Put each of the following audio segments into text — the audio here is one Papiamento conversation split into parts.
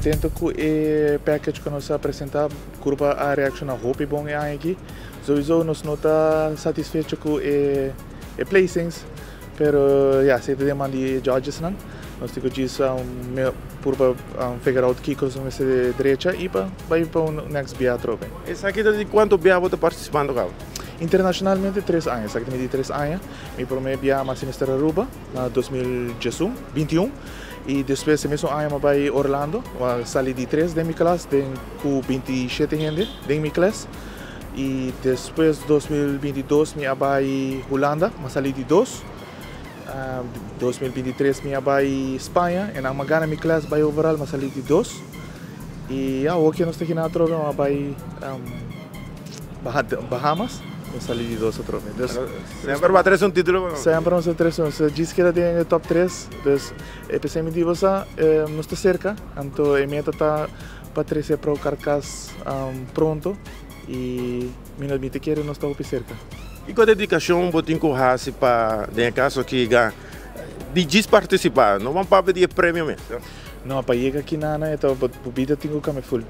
Contento cu e package cu nos a presenta. Curpa a reacciona hopi bon e aña aki. Sowieso nos no ta satisfecho cu e placings, pero ja, esey ta den man di judges nan. Nos tin cu djis purba figure out kico nos mester drecha y pa bay pa un next bia atrobe. Esaki ta di cuanto bia bo ta participando caba? Internacionalmente 3 aña. Esaki ta mi di 3 aña. Mi prome bia mas Mister Aruba na 2021, 21, y despues e mesun aña mi a bay Orlando, mi a sali di 3 den mi klas den cu 27 hende den mi klas, y despues 2022 mi a bay Hulanda, mi a sali di 2. 2023 mi a bay Spaña en nan mi a gana mi klas bay overall, mi a sali di 2. Y ya, awor cu nos ta gina atrobe, mi a bay Bahamas, mi a sali di 2 atrobe. Dus, Semper bo a trece un titulo pa nos. Semper nos a trece un, so djis keda den e top 3, dus e p'esei mi di bo sa, nos ta cerca, anto e meta ta pa trece Pro Carcas pronto y mi no mi ta kere nos ta hopi cerca. Y cua dedicacion bo tin cu haci pa, den e caso aki, di djis participa, no ban papia di e premio mes? No, pa yega aki nana e ta bo bida tin cu cambia full.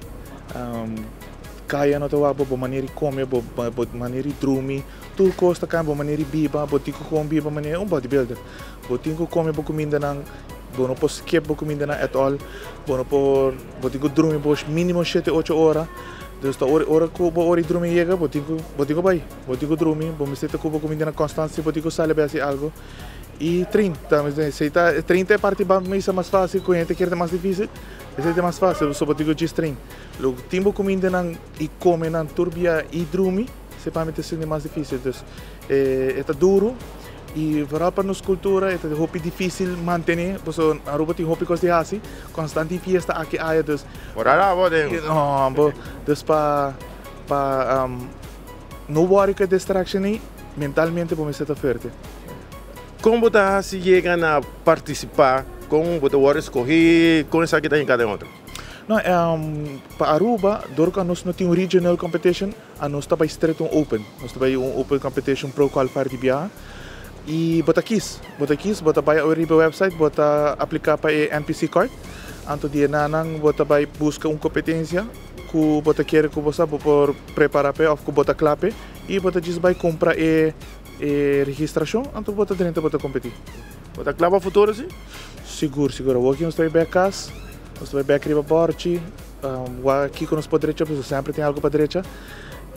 Caya no ta wak bo, bo manera di come, bo manera di drumi, tur cos ta cambia, bo manera di biba, bo tin cu come biba manera un bodybuilder. Bo tin cu come bo cumindanan, bo no por skip bo cumindanan at all, bo no por, bo tin cu drumi bo minimo shete ocho ora. Dus ta ora, ora cu bo ora di drumi yega, bo tin cu, bo tin cu bay, bo tin cu drumi, bo mester ta cu bo cumindanan constant si bo tin cu sali bay haci algo. Y train, ta, esey ta, train ta e parti ban misa mas facil, cu hende kere ta mas dificil, esey ta mas facil, so bo tin cu djis train. Lo tin bo cumindanan y come nan tur bia y drumi, esey pa mi ta sinti mas dificil. Dus e ta duro y vooral pa nos cultura e ta hopi dificil mantene, pasobra Aruba tin hopi cos di haci, constant tin fiesta aki aya, dus. Ora abo den. No, bo, dus pa pa no worry cu e distraction ey, mentalmente bo mester ta fuerte. Con bo ta haci yega na participa? Con bo ta worde escogi? Con esaki ta hinca den otro? No, pa Aruba, dor cu anos no tin un regional competition, anos ta bay straight un open. Nos ta bay un open competition pro qualifier di biaha. Y bo ta kies, bo ta kies, bo ta bay riba e website, bo ta aplica pa e NPC card. Anto di e nanan bo ta bay busca un competencia cu bo ta kere cu bo sa bo por prepara p'e of cu bo ta cla p'e. Y bo ta djis bay cumpra e e registracion, anto bo ta drenta bo ta competi. Bo ta cla pa futuro si? Sigur, sigur. Awor ki nos ta bay bek cas, nos ta bay bek riba borchi, wak kiko nos por drecha, pasobra semper tin algo pa drecha.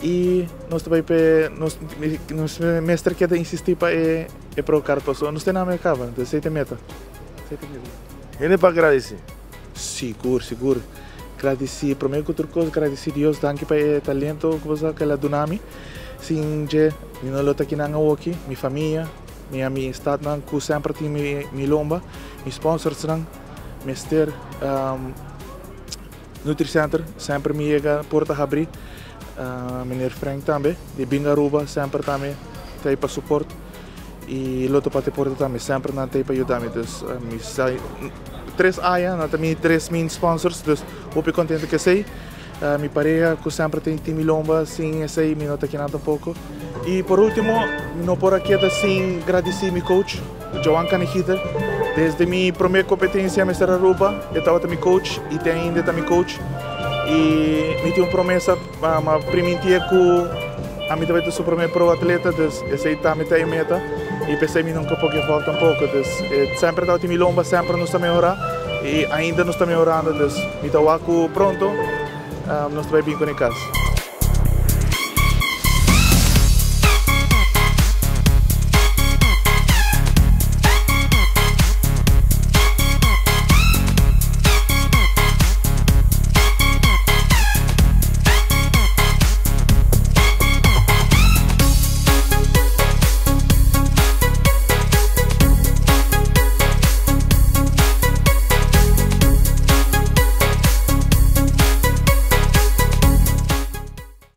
Y nos ta bay p'e, nos nos mester keda insisti pa e e pro card pasobra nos tin nada caba, entonces esey ta e meta. Esey ta e meta. Hende pa gradeci? Sigur, sigur. Gradeci, prome cu tur cos gradeci Dios, danki pa e talento cu bo sa cu el a duna mi. Sin dje mi no lo ta kinan awoki, mi famia, mi amistadnan cu semper tin mi mi lomba, mi sponsorsnan, mester Nutricenter semper mi yega porta habri, meneer Frank tambe di Bingo Aruba semper tambe ta ey pa support y Lotto Pate Porta tambe semper nan ta ey pa yuda mi. Dus mi sa tres aña nan ta mi tres main sponsors dus hopi contento cu esey. Mi pareha cu semper tin mi lomba, sin esey mi no ta kinan tampoco. Y por ultimo mi no por a keda sin gradici mi coach Joan Canegiter. Desde mi prome competencia Mister Aruba e tabata mi coach y te ainda e ta mi coach. Y mi tin un promesa ma primintie cu ami ta bay ta su prome pro atleta, dus esey tambe ta e meta y p'esey mi nunca por give up tampoco. Dus e semper tabatin mi lomba, semper nos ta mehora y ainda nos ta mehorando, dus mi ta wak cu pronto nos ta bay bin con e cas.